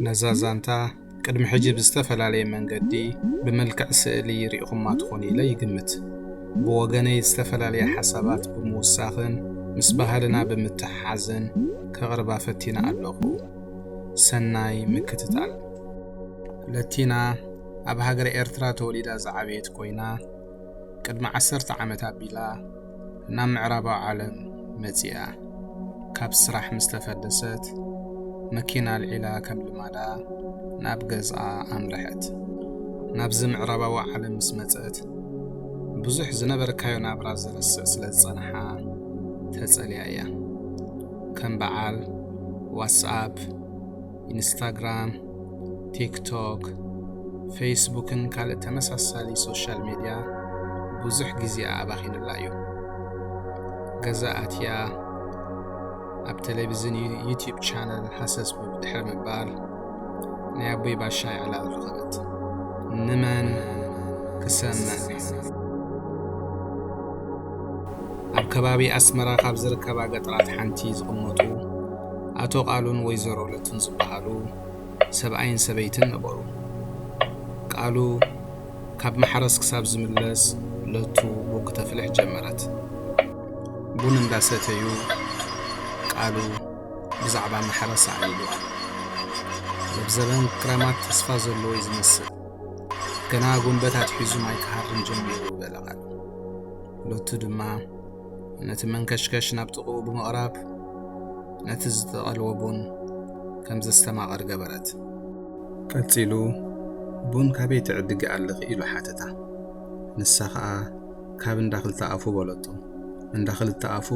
ነዛ ዛንታ ቅድሚ ሕጂ ብዝተፈላለየ መንገዲ ብመልክዕ ስእሊ ርኢኹማ ትኾኑ ኢለ ይግምት። ብወገነይ ዝተፈላለየ ሓሳባት ብምውሳኽን ምስ ባህልና ብምትሕሓዝን ከቕርባ ፈቲነ ኣለኹ። ሰናይ ምክትታል። ለቲና ኣብ ሃገረ ኤርትራ ተወሊዳ ዝዓበየት ኮይና፣ ቅድሚ ዓሰርተ ዓመት ኣቢላ ናብ ምዕራባዊ ዓለም መጺኣ። ካብ ስራሕ ምስ ተፈደሰት፣ መኪና ኣልዒላ ከም ልማዳ ናብ ገዝኣ ኣምርሐት። ናብዚ ምዕራባዊ ዓለም ምስ መጸት፣ ብዙሕ ዝነበርካዮ ናብራ ዘረስዕ ስለ ዝጸንሓ ተጸልያ እያ። ከም በዓል ዋትስኣፕ፣ ኢንስታግራም፣ ቲክቶክ፣ ፌስቡክን ካልእ ተመሳሳሊ ሶሻል ሜድያ ብዙሕ ግዜኣ ኣባኺኑላ እዩ። ገዛ ኣትያ ኣብ ቴሌቪዝን ዩ-፣ ዩቲዩብ ቻነል ሃሰስ ድሕሪ ምባል ናይ ኣቦይ ባሻይ ዕላል ረኸበት። ንመን ክሰምዕ? ኣብ ከባቢ ኣስመራ ካብ ዝርከባ ገጠራት ሓንቲ ዝቕመጡ ኣቶ ቃሉን ወይዘሮ ለቱን ዝበሃሉ ሰብኣይን ሰበይትን ነበሩ። ቃሉ ካብ ማሕረስ ክሳብ ዝምለስ ለቱ ቡን ክተፍልሕ ጀመረት። ቡን እንዳሰተዩ ቃሉ ብዛዕባ ማሕረስ ኣዕሊሉ። ለብዘበን ክረማት ተስፋ ዘለዎ እዩ ዝመስል። ገና ጉንበት ኣትሒዙ ማይ ክሃርም ጀሚሩ በለ ቃሉ። ለቱ ድማ ነቲ መንከሽከሽ ናብ ጥቕኡ ብምቕራብ ነቲ ዝተቐልወ ቡን ከም ዘስተማቕር ገበረት። ቀጺሉ፣ "ቡን ካበይ ትዕድጊ ኣለኺ?" ኢሉ ሓተታ። ንሳ ኸኣ፣ "ካብ እንዳ ክልተ ኣፉ" በለቶ። እንዳ ክልተ ኣፉ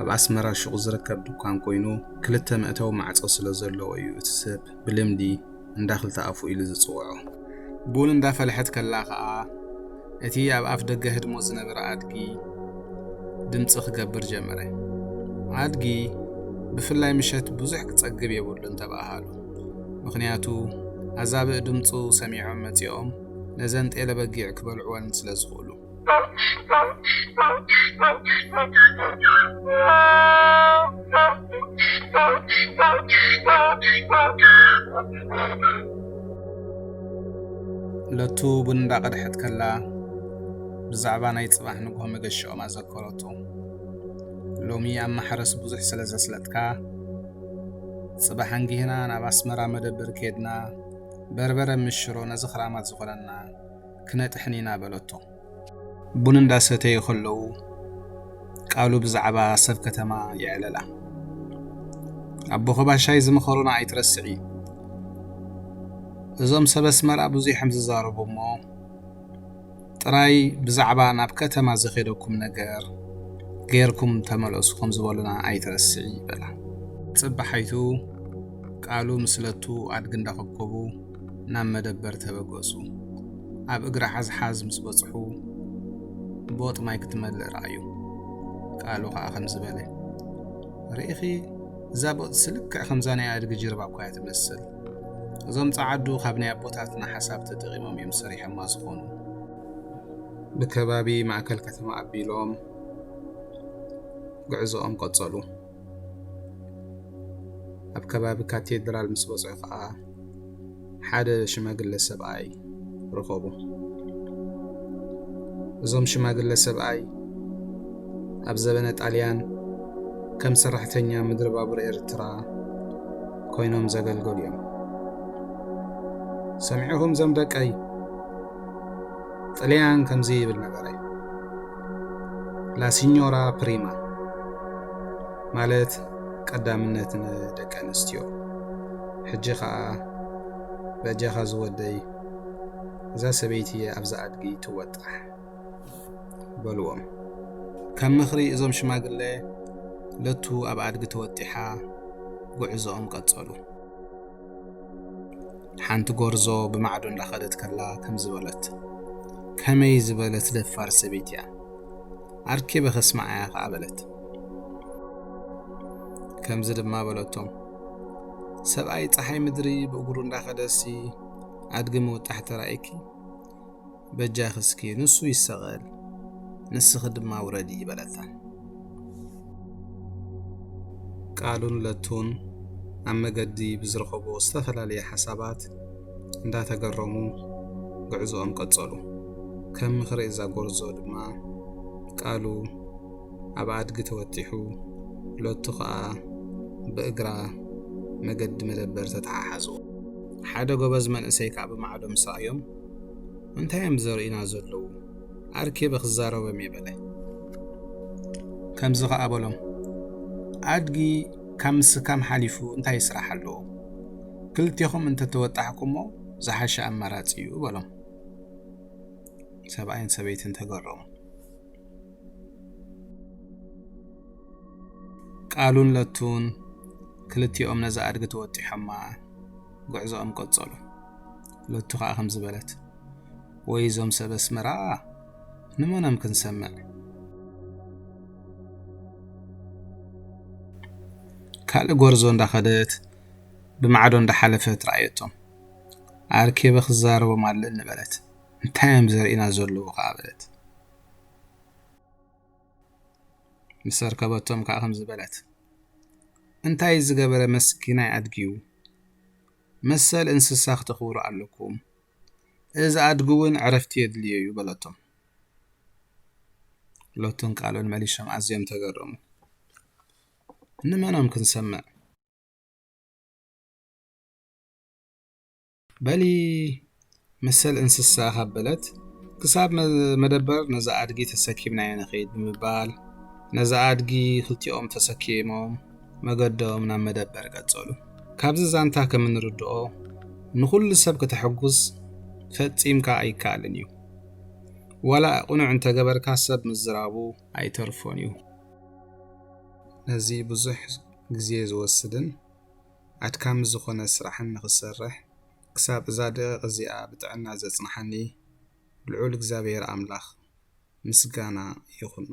ኣብ ኣስመራ ሹቕ ዝርከብ ድኳን ኮይኑ፣ ክልተ መእተዊ ማዕጾ ስለ ዘለዎ እዩ እቲ ሰብ ብልምዲ እንዳ ክልተ ኣፉ ኢሉ ዝጽውዖ። ቡን እንዳፈለሐት ከላ ኸኣ፣ እቲ ኣብ ኣፍ ደገ ህድሞ ዝነበረ ኣድጊ ድምጺ ክገብር ጀመረ። ኣድጊ ብፍላይ ምሸት ብዙሕ ክጸግብ የብሉን ተባሃሉ። ምኽንያቱ ኣዛብእ ድምጹ ሰሚዖም መጺኦም ነዘን ጤለ በጊዕ ክበልዕወን ስለ ዝኽእሉ። ለቱ ቡን እንዳቐድሐት ከላ ብዛዕባ ናይ ጽባሕ ንግሆ መገሻኦም ኣዘከረቶ። "ሎሚ ኣብ ማሕረስ ብዙሕ ስለ ዘስለጥካ፣ ጽባሕ ኣንጊህና ናብ ኣስመራ መደበር ከድና በርበረ ምስ ሽሮ ነዚ ክራማት ዝኾነና ክነጥሕን ኢና" በለቶ። ቡን እንዳሰተዩ ከለዉ ቃሉ ብዛዕባ ሰብ ከተማ የዕለላ። "ኣቦ ኸባሻይ ዝመኸሩና ኣይትረስዒ። እዞም ሰብ ኣስመራ ብዙሕ እዮም ዝዛረቡ እሞ፣ ጥራይ ብዛዕባ ናብ ከተማ ዘኼደኩም ነገር ጌርኩም ተመለሱ ከም ዝበሉና ኣይትረስዒ" በላ። ጽባሓይቱ ቃሉ ምስ ለቱ ኣድጊ እንዳኸብከቡ ናብ መደበር ተበገሱ። ኣብ እግሪ ሓዝሓዝ ምስ በጽሑ፣ ቦጥ ማይ ክትመልእ ረኣዩ። ቃሉ ኸኣ ከምዚ በለ፣ "ርኢኺ፣ እዛ ቦጥሲ ልክዕ ከምዛ ናይ ኣድጊ ጅርባ እኳ እያ ትመስል። እዞም ጸዓዱ ካብ ናይ ኣቦታትና ሓሳብ ተጠቒሞም እዮም ሰሪሖማ ዝኾኑ።" ብከባቢ ማእከል ከተማ ኣቢሎም ጉዕዞኦም ቀጸሉ። ኣብ ከባቢ ካቴድራል ምስ በጽሑ ኸኣ ሓደ ሽማግለ ሰብኣይ ረኸቡ። እዞም ሽማግለ ሰብኣይ ኣብ ዘበነ ጣልያን ከም ሰራሕተኛ ምድሪ ባቡር ኤርትራ ኮይኖም ዘገልገሉ እዮም። "ሰሚዕኹም እዞም ደቀይ?" ጥልያን ከምዚ ይብል ነበረ፣ "ላ ሲኞራ ፕሪማ" ማለት ቀዳምነት ንደቂ ኣንስትዮ። "ሕጂ ኸኣ በጃኻ ዝወደይ፣ እዛ ሰበይቲ ኣብዛ ኣድጊ ትወጣሕ" በልዎም። ከም ምኽሪ እዞም ሽማግለ፣ ለቱ ኣብ ኣድጊ ተወጢሓ ጉዕዞኦም ቀጸሉ። ሓንቲ ጎርዞ ብማዕዶ እንዳኸደት ከላ ከምዚ በለት፣ "ከመይ ዝበለት ደፋር ሰበይቲ እያ! ኣርኪበ ከስምዓያ ኸኣ" በለት። ከምዚ ድማ በለቶም፣ "ሰብኣይ ጸሓይ ምድሪ ብእግሩ እንዳኸደሲ ኣድጊ ምውጣሕ ተራኢኪ? በጃኺ እስኪ ንሱ ይሰቐል፣ ንስኺ ድማ ውረዲ" በለታ። ቃሉን ለቱን ኣብ መገዲ ብዝረኸብዎ ዝተፈላለየ ሓሳባት እንዳተገረሙ ጉዕዞኦም ቀጸሉ። ከም ምኽሪ እዛ ጎርዞ ድማ ቃሉ ኣብ ኣድጊ ተወጢሑ፣ ሎቱ ኸኣ ብእግራ መገዲ መደበር ተተሓሓዙ። ሓደ ጎበዝ መንእሰይ ከኣ ብማዕዶ ምስ ረኣዮም፣ "እንታይ እዮም ዘርእዩና ዘለዉ? ኣርኬበ ክዛረቦም እየ" በለ። ከምዚ ኸኣ በሎም፣ "ኣድጊ ካብ ምስካም ሓሊፉ እንታይ ስራሕ ኣለዎ? ክልቴኹም እንተተወጣሕኩሞ ዝሓሸ ኣማራጺ እዩ" በሎም። ሰብኣይን ሰበይትን ተገረሙ። ቃሉን ለቱን ክልቲኦም ነዛ ኣድጊ ተወጢሖማ ጉዕዞኦም ቀጸሉ። ለቱ ኸኣ ከምዚ በለት፣ "ወይ እዞም ሰብ ኣስመራ ንመኖም ክንሰምዕ?" ካልእ ጎርዞ እንዳኸደት ብማዕዶ እንዳሓለፈት ረኣየቶም። "ኣርኬበ ክዛረቦም ኣለኒ" በለት። "እንታይ እዮም ዘርእዩና ዘለዉ?" ኸኣ በለት። ምስ ኣርከበቶም ከኣ ከምዚ በለት፣ "እንታይ ዝገበረ መስኪናይ ኣድጊ እዩ? መሰል እንስሳ ክተኽብሩ ኣለኩም። እዚ ኣድጊ እውን ዕረፍቲ የድልዮ እዩ" በለቶም። ሎቱን ቃሉን መሊሶም ኣዝዮም ተገረሙ። "ንመኖም ክንሰምዕ?" በሊ መሰል እንስሳ ካብ በለት፣ ክሳብ መ-፣ መደበር ነዛ ኣድጊ ተሰኪምናዮ ንኸይድ ብምባል፣ ነዛ ኣድጊ ክልቲኦም ተሰኪሞም መገዶም ናብ መደበር ቀጸሉ። ካብዚ ዛንታ ከም እንርድኦ፣ ንኹሉ ሰብ ከተሐጉስ ፈጺምካ ኣይከኣልን እዩ። ዋላ ቅኑዕ እንተገበርካ፣ ሰብ ምዝራቡ ኣይተርፎን እዩ። ነዚ ብዙሕ ግዜ ዝወስድን ኣድካሚ ዝኾነ ስራሕን ንኽሰርሕ፣ ክሳብ እዛ ደቂቕ እዚኣ ብጥዕና ዘጽንሓኒ ልዑል እግዚኣብሔር ኣምላኽ ምስጋና ይኹኖ።